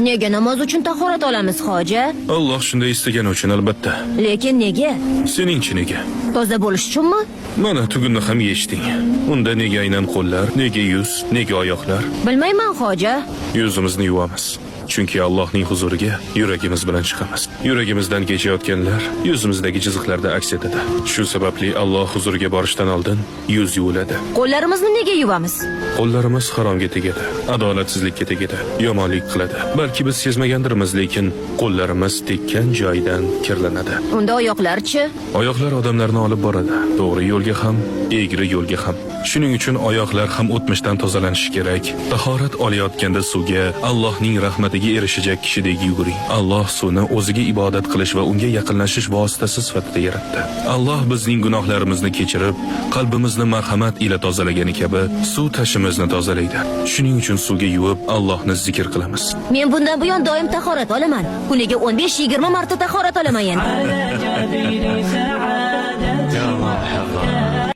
Nega namoz uchun tahorat olamiz, hoji? Alloh shunday istagani uchun, albatta. Lekin nega? Seningchi nega? Toza bo'lish uchunmi? Mana tugunni ham yechding. Unda nega aynan qo'llar, nega yuz, nega oyoqlar? Bilmayman, hoji. Yuzimizni yuvamiz. Chunki Allohning huzuriga yuragimiz bilan chiqamiz. Yuragimizdan kechayotganlar yuzimizdagi chiziqlarda aks etadi. Shu sababli Alloh huzuriga borishdan oldin yuz yuviladi. Qo'llarimizni nega yuvamiz? Qo'llarimiz haromga tegadi, adolatsizlikka tegadi, yomonlik qiladi. Balki biz sezmagandirmiz, lekin qo'llarimiz tekkan joydan kirlanadi. Unda oyoqlarchi? Oyoqlar odamlarni olib boradi. To'g'ri yo'lga ham, egri yo'lga ham. Shuning uchun oyoqlar ham o'tmishdan tozalanishi kerak. Tahorat olayotganda suvga Allohning rahmatiga erishajak kishidek yuguring. Alloh suvni o'ziga ibodat qilish va unga yaqinlashish vositasi sifatida yaratdi. Alloh bizning gunohlarimizni kechirib, qalbimizni marhamat ila tozalagani kabi suv tashimizni tozalaydi. Shuning uchun suvga yuvib Allohni zikr qilamiz. Men bundan buyon doim tahorat olaman. Kuniga 15-20 marta tahorat olaman endi. على جبين.